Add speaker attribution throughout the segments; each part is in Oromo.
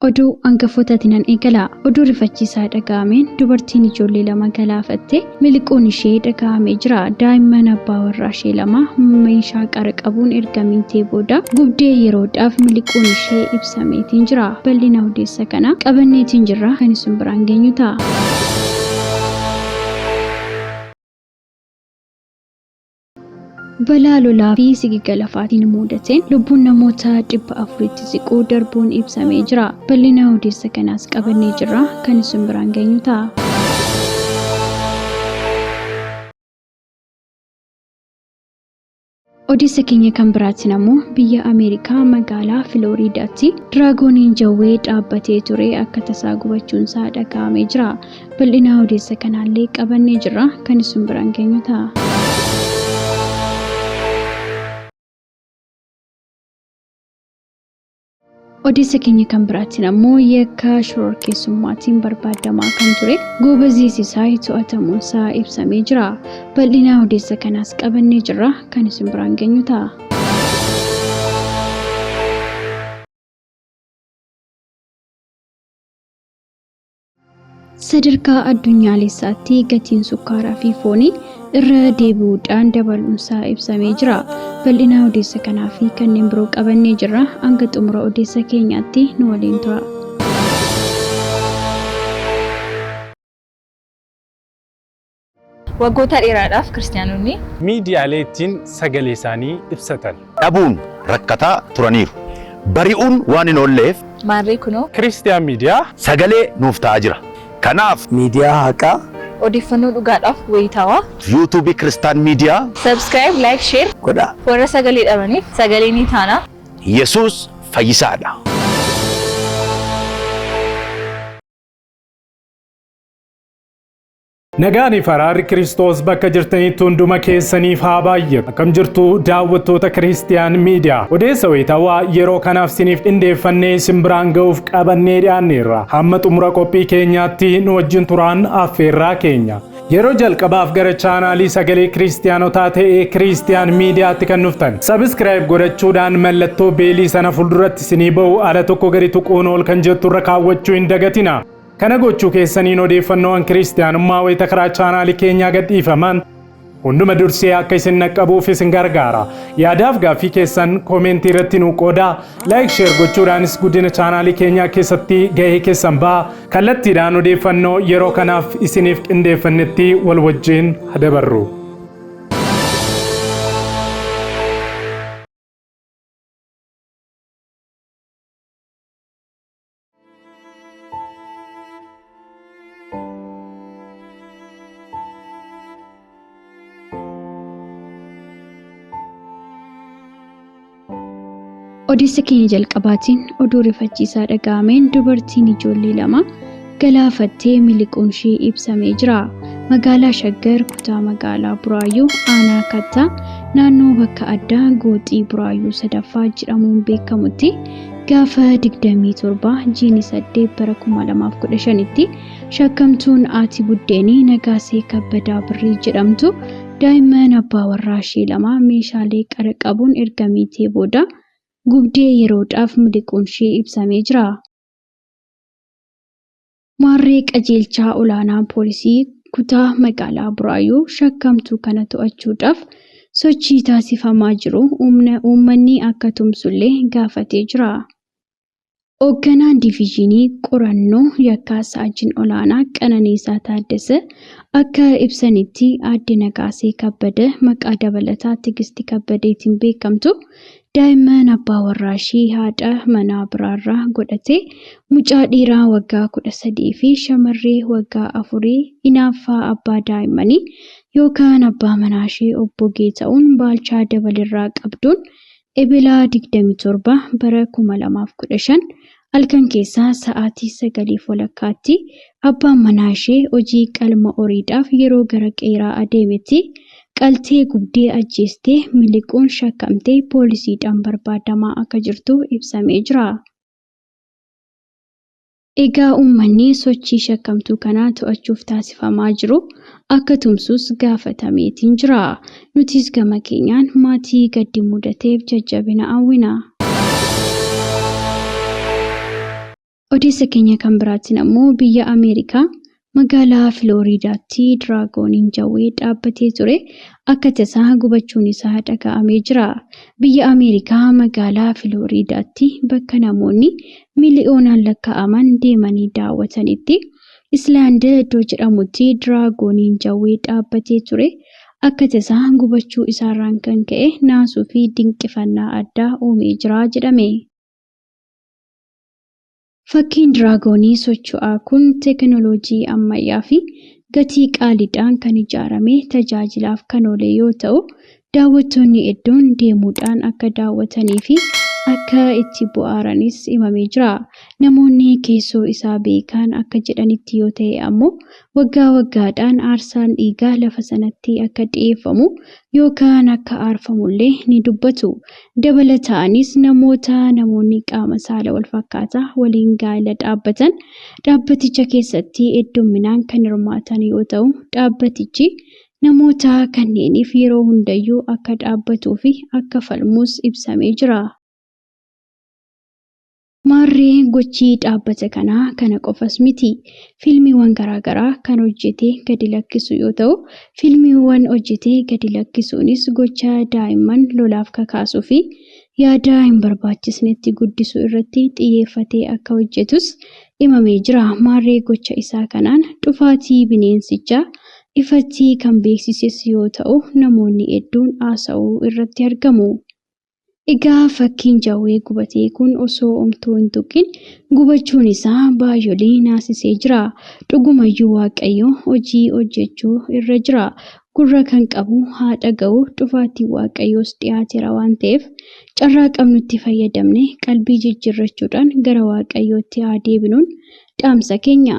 Speaker 1: Oduu hangafootaatiin nan eegala. Oduu rifachiisaa dhaga'ameen dubartiin ijoollee lama galaafatte miliquun ishee dhaga'amee jira. Daa'imman abbaa warraa ishee lama meeshaa qara qabuun erga miitee booda gubdee yeroodhaaf miliquun ishee ibsameetiin jira. Bal'ina odeessa kana qabanneetiin jirra kan isin biraan geenyu ta'a. Balaa lolaa fi sigiga lafaatiin mudateen lubbuun namoota 400tti siquu darbuun ibsamee jira. Bal'ina odeessa kanaas qabannee jirra kan isin biraan geenyu ta'a. Odeessa keenya kan biraatiin ammoo biyya Ameerikaa magaalaa Filooriidaatti diraagooniin jawwee dhaabbatee ture akka tasaa gubachuunsaa dhaga'amee jira. Bal'ina odeessa kanaallee qabannee jirra kan isin biraan geenyu ta'a. Odeessa keenya kan biraatiin ammoo yakka shororkeessummaatiin barbaadamaa kan ture Goobazii Sisaay to'atamuunsaa ibsamee jira. Bal'ina odeessa kanaas qabannee jirra kan isin biraan geenyu ta'a. Sadarkaa addunyaalessaatti gatiin sukkaaraa fi foonii irra deebi'uudhaan dabaluunsaa ibsamee jira. Bal'ina odeessa kanaa fi kanneen biroo qabannee jirra. Hanga xumura odeessa keenyaatti nu waliin tura.
Speaker 2: Waggoota dheeraadhaaf Kiristiyaanonni.
Speaker 3: Miidiyaalee ittiin sagalee isaanii ibsatan.
Speaker 4: dhabuun rakkataa turaniiru. Bari'uun waan hin oolleef.
Speaker 2: Maarree kunoo.
Speaker 3: Kiristiyaan Miidiyaa.
Speaker 4: Sagalee nuuf ta'aa jira. Kanaaf.
Speaker 5: Miidiyaa haqaa.
Speaker 2: Odeeffannoo dhugaadhaaf wayitaawaa.
Speaker 4: YouTube Kiristaan Miidiyaa.
Speaker 2: Subscribe, like, share.
Speaker 5: Godhaa.
Speaker 2: Warra sagalee dhabaniif sagalee ni taana.
Speaker 4: Yesuus fayyisaadha.
Speaker 3: Nagaan fi araarri Kiristoos bakka jirtanitti hunduma keessaniif haa baay'atu. Akkam jirtu daawwattoota Kiristiyaan Miidiyaa. Odeessa wayitaawaa yeroo kanaaf siniif qindeeffannee isin biraan ga'uuf qabannee dhiyaanneerra. Hamma xumura qophii keenyaatti nu wajjin turaan affeerraa keenya. Yeroo jalqabaaf gara chaanaalii sagalee Kiristiyaanotaa ta'ee Kiristiyaan Miidiyaatti kan dhuftan. Sabiskiraayib godhachuudhaan mallattoo beelii sana fuulduratti isinii ba'u ala tokko gadi tuquun ol kan jettu irra kaawwachuu hin dagatina. Kana gochuu keessaniin odeeffannoowwan Kiristiyaanummaa wayita karaa chaanaalii keenyaa gadhiifaman hunduma dursee akka isin dhaqqabuuf isin gargaara. Yaadaaf gaaffii keessan koomeentii irratti nuu qoodaa, laayik sheer gochuudhaanis guddina chaanaalii keenyaa keessatti gahee keessan ba'a. Kallattiidhaan odeeffannoo yeroo kanaaf isiniif qindeeffannetti wal wajjin haa dabarru.
Speaker 1: Odeessa keenya jalqabaatiin oduu rifachiisaa dhaga'ameen dubartiin ijoollee lama galaafattee miliquun ishee ibsamee jira. Magaalaa Shaggar kutaa magaalaa Buraayyuu aanaa Kattaa naannoo bakka addaa Gooxii Buraayyuu sadaffaa jedhamuun beekamutti Gaafa 27 jiini 8 bara 2015tti shakkamtuun haati buddeenii Nagaasee Kabbadaa Birrii jedhamtu daa'imman abbaa warraa ishee lama meeshaalee qara qabuun erga miitee booda gubdee yeroodhaaf miliquun ishee ibsamee jira. Maarree qajeelchaa olaanaa poolisii kutaa magaalaa Buraayyuu shakkamtuu kana to'achuudhaaf sochii taasifamaa jiru uummanni akka tumsullee gaafatee jira. Hoogganaan Diviizhinii Qorannoo Yakkaa Saajin Olaanaa Qananiisaa Taaddasee akka ibsanitti Aadde Nagaasee Kabbada maqaa dabalataa Tigisti Kabbadeetiin beekamtu Daa'imman abbaa warraa ishii haadha manaa biraarraa godhatee mucaa dhiiraa waggaa 13 fi shamarree waggaa afurii hinaaffaa abbaa daa'immanii yookaan abbaa manaa ishee obbo Geeta'uun Baalchaa Dabalirraa qabduun Ebela 27 bara 2015 halkan keessaa sa'aatii sagaliif walakkaatti abbaan manaa ishee hojii qalma horiidhaaf yeroo gara qeeraa adeemetti qaltee gubdee ajjeestee miliquun shakkamtee poolisiidhaan barbaadamaa akka jirtu ibsamee jira. Egaa uummanni sochii shakkamtuu kanaa to'achuuf taasifamaa jiru akka tumsus gaafatameetiin jira. Nutis gama keenyaan maatii gaddi mudateef jajjabina hawwina. Odeessa keenya kan biraatiin ammoo biyya Ameerikaa magaalaa Filooriidaatti diraagoniin jawwee dhaabbatee ture akka tasaa gubachuun isaa dhaga'amee jira. Biyya Ameerikaa magaalaa Filooriidaatti bakka namoonni miliyoonaan lakkaa'aman deemanii daawwatanitti Islaand iddoo jedhamutti diraagoniin jawwee dhaabbatee ture akka tasaa gubachuu isaarraan kan ka'e naasuu fi dinqifannaa addaa uumee jira jedhame. Fakkiin diraagonii socho'aa kun teekinooloojii ammayyaa fi gatii qaaliidhaan kan ijaarame tajaajilaaf kan oole yoo ta'u, daawwattoonni hedduun deemuudhaan akka daawwatanii fi akka itti bohaaranis himamee jira. Namoonni keessoo isaa beekan akka jedhanitti yoo ta'e ammoo waggaa waggaadhaan aarsaan dhiigaa lafa sanatti akka dhiyeeffamu yookaan akka aarfamullee ni dubbatu. Dabalataanis namoonni qaama saala walfakkaataa waliin gaa'ela dhaabbatan dhaabbaticha keessatti hedduminaan kan hirmaatan yoo ta'u, dhaabbatichi namoota kanneeniif yeroo hundayyuu akka dhaabbatuu fi akka falmus ibsamee jira. Maarree gochi dhaabbata kanaa kana qofas miti. Fiilmiiwwan garaagaraa kan hojjetee gadi lakkisu yoo ta'u, fiilmiiwwan hojjetee gadi lakkisuunis gocha daa'imman lolaaf kakaasuu fi yaada hin barbaachisnetti guddisuu irratti xiyyeeffatee akka hojjetus himamee jira. Maarree gocha isaa kanaan dhufaatii bineensichaa ifatti kan beeksises yoo ta'u, namoonni hedduun haasa'uu irratti argamu. Egaa fakkiin jawwee gubatee kun osoo homtuu hin tuqin gubachuun isaa baay'ee naasisee jira. Dhugumayyuu Waaqayyo hojii hojjechuu irra jira. Gurra kan qabu haa dhaga'u, dhufaatiin Waaqayyoos dhiyaateera waan ta'eef carraa qabnutti fayyadamnee qalbii jijjiirrachuudhaan gara Waaqayyootti haa deebinuun dhaamsa keenya.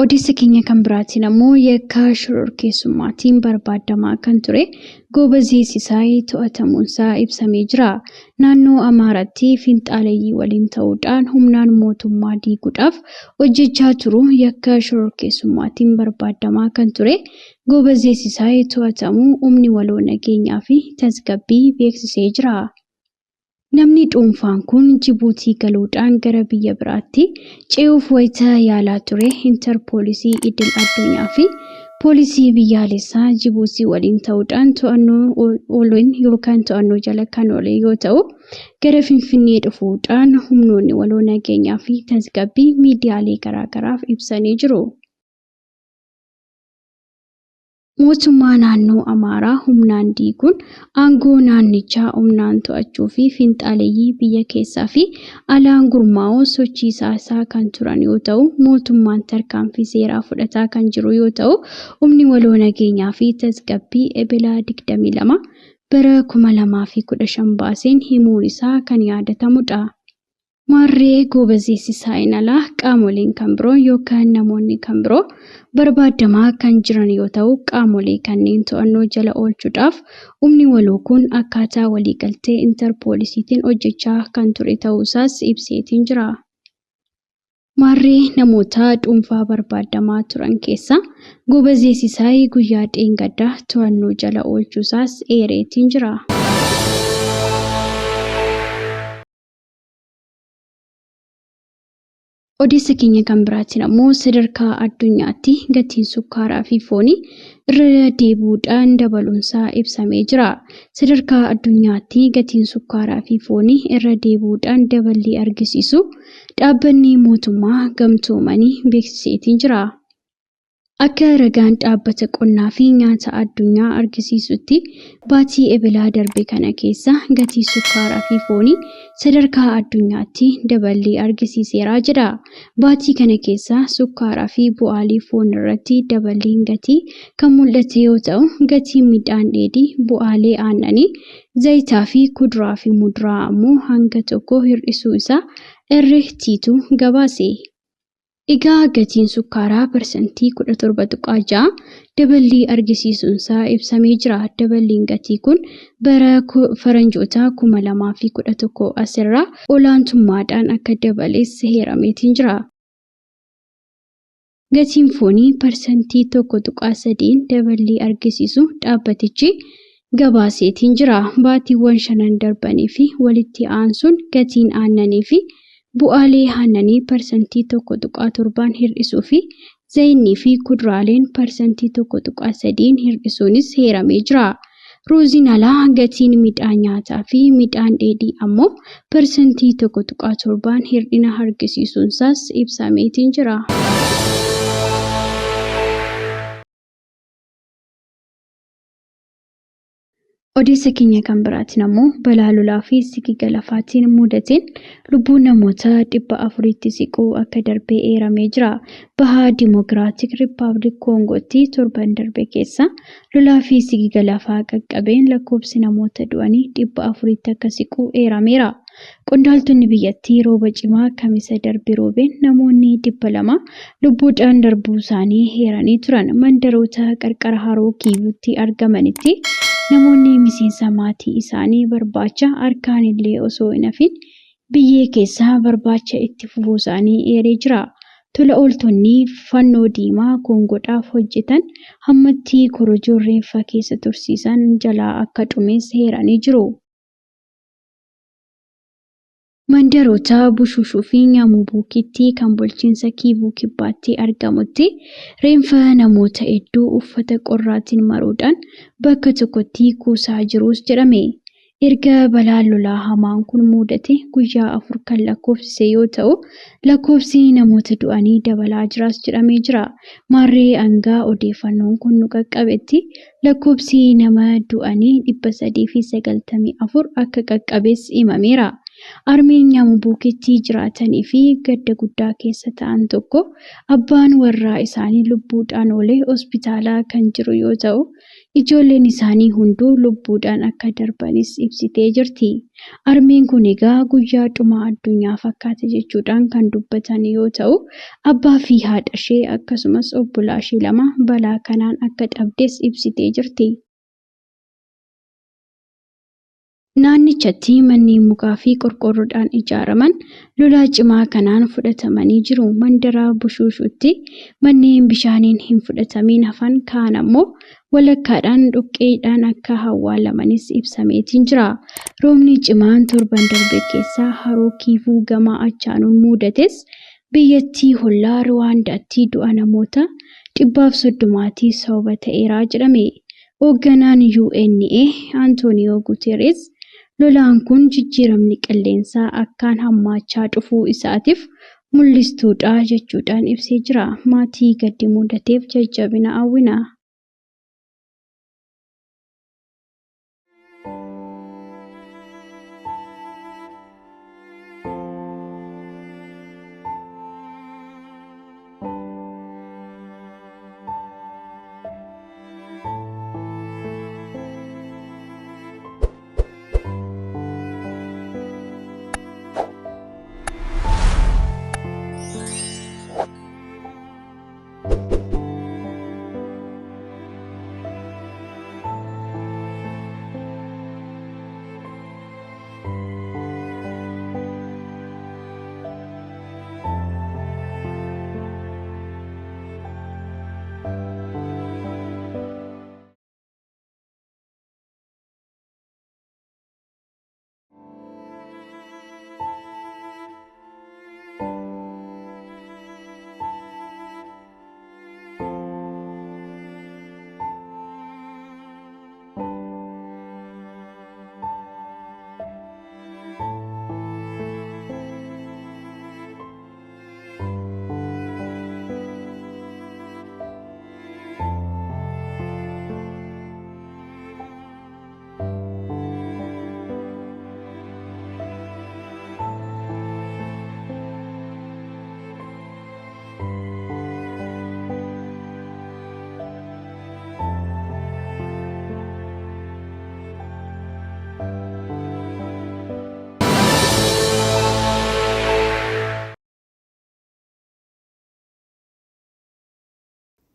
Speaker 1: Odeessa keenya kan biraatiin ammoo yakka shororkeessummaatiin barbaadamaa kan ture Goobazee Sisaay to'atamuunsaa ibsamee jira. Naannoo Amaaraatti finxaaleyyii waliin ta'uudhaan humnaan mootummaa diiguudhaaf hojjechaa turu yakka shororkeessummaatiin barbaadamaa kan ture Goobazee Sisaay to'atamuu humni waloo nageenyaa fi tasgabbii beeksisee jira. Namni dhuunfaan kun Jibuutii galuudhaan gara biyya biraatti ce'uuf wayita yaalaa ture intarpoolisii idil addunyaa fi poolisii biyyaalessaa Jibuutii waliin ta'uudhaan to'annoo ooluun yookaan to'annoo jala kan oole yoo ta'u, gara Finfinnee dhufuudhaan humnoonni waloo nageenyaa fi tasgabbii miidiyaalee garaagaraaf ibsanii jiru. Mootummaa naannoo Amaaraa humnaan diiguun aangoo naannichaa humnaan to'achuu fi finxaaleyyii biyya keessaa fi alaan gurmaa'uun sochii isaa kan turan yoo ta'u, mootummaan tarkaanfii seeraa fudhataa kan jiru yoo ta'u, humni waloo nageenyaa fi tasgabbii Ebela 22 bara 2015 baaseen himuun isaa kan yaadatamudha. Maarree Goobazee Sisaayin alaa qaamoleen kan biroo yookaan namoonni kan biroo barbaadamaa kan jiran yoo ta'u, qaamolee kanneen to'annoo jala oolchuudhaaf humni waloo kun akkaataa waliigaltee intarpoolisiitiin hojjechaa kan ture ta'uusaas ibseetiin jira. Maarree namoota dhuunfaa barbaadamaa turan keessaa Goobazee Sisaay guyyaa dheengaddaa to'annoo jala oolchuusaas eereetiin jira. Odeessa keenya kan biraatiin ammoo sadarkaa addunyaatti gatiin sukkaaraa fi foonii irra deebi'uudhaan dabaluunsaa ibsamee jira. Sadarkaa addunyaatti gatiin sukkaaraa fi foonii irra deebi'uudhaan daballii argisiisu dhaabbanni mootummaa gamtoomanii beeksiseetiin jira. Akka ragaan dhaabbata qonnaa fi nyaata addunyaa argisiisutti baatii ebilaa darbe kana keessa gatii sukkaaraa fi foonii sadarkaa addunyaatti daballii argisiiseera jedha. Baatii kana keessa sukkaaraa fi bu'aalee foon irratti daballiin gatii kan mul'ate yoo ta'u, gatiin midhaan dheedhii, bu'aalee aannanii, zayitaa fi kuduraa fi muduraa ammoo hanga tokko hir'isuu isaa RT'tu gabaase. Egaa gatiin sukkaaraa parsantii 17.6 daballii argisiisuunsaa ibsamee jira. Daballiin gatii kun bara faranjoota 2011 asirraa olaantummaadhaan akka dabales heerameetiin jira. Gatiin foonii parsantii 1.3 daballii argisiisu dhaabbatichi gabaaseetiin jira. Baatiiwwan shanan darbanii fi walitti aansuun gatiin aannanii fi bu'aalee aannanii 1.7% hir'isuu fi zayinii fi kuduraaleen 1.3% hir'isuunis heeramee jira. Ruuziin alaa gatiin midhaan nyaataa fi midhaan dheedhii ammoo 1.7% hir'ina argisiisuunsaas ibsameetiin jira. Odeessa keenya kan biraatiin ammoo balaa lolaa fi sigiga lafaatiin mudateen lubbuun namoota 400tti siquu akka darbee eeramee jira. Bahaa Dimookiraatik Rippaabilik Koongootti torban darbe keessa lolaa fi sigiga lafaa qaqqabeen lakkoofsi namoota du'anii 400tti akka siquu eerameera. Qondaaltonni biyyattii rooba cimaa kamisa darbe roobeen namoonni 200 lubbuudhaan darbuu isaanii heeranii turan. Mandaroota qarqara haroo Kiivuutti argamanitti namoonni miseensa maatii isaanii barbaacha harkaan illee osoo hin hafin biyyee keessaa barbaacha itti fufuu isaanii eeree jira. Tola ooltonni fannoo diimaa Koongoodhaaf hojjetan hammatti korojoo reeffa keessa tursiisan jalaa akka dhumes heeranii jiru. Mandaroota Bushuushuu fi Nyamubuukitti kan bulchiinsa Kiivuu Kibbaatti argamutti reenfa namoota hedduu uffata qorraatiin maruudhaan bakka tokkotti kuusaa jirus jedhame. Erga balaan lolaa hamaan kun mudate guyyaa 4 kan lakkoofsise yoo ta'u, lakkoofsi namoota du'anii dabalaa jiras jedhamee jira. Maarree hangaa odeeffannoon kun nu qaqqabetti lakkoofsi nama du'anii 394 akka qaqqabes himameera. Armeen Nyamubuukitti jiraatanii fi gadda guddaa keessa ta'an tokko abbaan warraa isaanii lubbuudhaan oolee hospitaala kan jiru yoo ta'u, ijoolleen isaanii hunduu lubbuudhaan akka darbanis ibsitee jirti. Armeen kun egaa guyyaa dhuma addunyaa fakkaata jechuudhaan kan dubbatan yoo ta'u, abbaa fi haadha ishee akkasumas obbolaa ishee lama balaa kanaan akka dhabdes ibsitee jirti. Naannichatti manneen mukaa fi qorqoorroodhaan ijaaraman lolaa cimaa kanaan fudhatamanii jiru. Mandara Bushuushuutti manneen bishaaniin hin fudhatamiin hafan kaan ammoo walakkaadhaan dhoqqeedhaan akka awwaalamanis ibsameetiin jira. Roobni cimaan torban darbe keessaa haroo Kiivuu gama achaanuun mudates biyyattii hollaa Ruwaandaatti du'a namoota 130tiif sababa ta'eera jedhame. Hoogganaan UNA Antooniyoo Guterres lolaan kun jijjiiramni qilleensaa akkaan hammaachaa dhufuu isaatiif mul'istuudha jechuudhaan ibsee jira. Maatii gaddi mudateef jajjabina hawwina.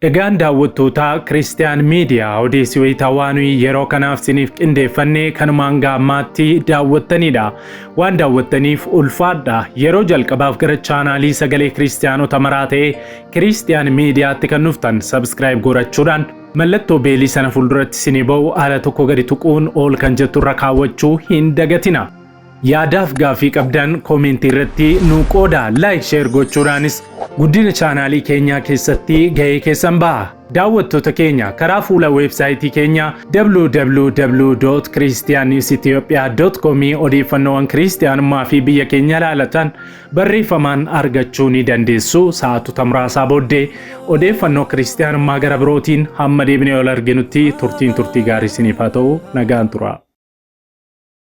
Speaker 3: Egaan daawwattoota Kiristiyaan Miidiyaa odeessi wayitaawaa nuyi yeroo kanaaf isiniif qindeeffannee kanumaan gaammaatti daawwattanidha. Waan daawwattaniif ulfaadha. Yeroo jalqabaaf gara chaanaalii sagalee Kiristiyaanota maraa ta'e Kiristiyaan Miidiyaatti kan dhuftan sabskiraayib gochuudhaan Mallattoo beelii sana fuulduratti isinii ba'u ala tokko gadi tuquun ol kan jettu irra kaawwachuu hin dagatina. Yaadaaf gaaffii qabdan koomentii irratti nu qooda. Like, share gochuudhaanis guddina chaanaalii keenyaa keessatti gahee keessan baha. Daawwattoota keenya, karaa fuula weebsaayitii keenya www.christiannewsethiopia.com odeeffannoowwan kiristiyaanummaa fi biyya keenya ilaalatan barreeffamaan argachuu ni dandeessu. Sa'aatota muraasaa booddee odeeffannoo kiristiyaanummaa gara birootiin hamma deebinee ol arginutti turtiin turtii gaarii isiniif haa ta'u. Nagaan tura.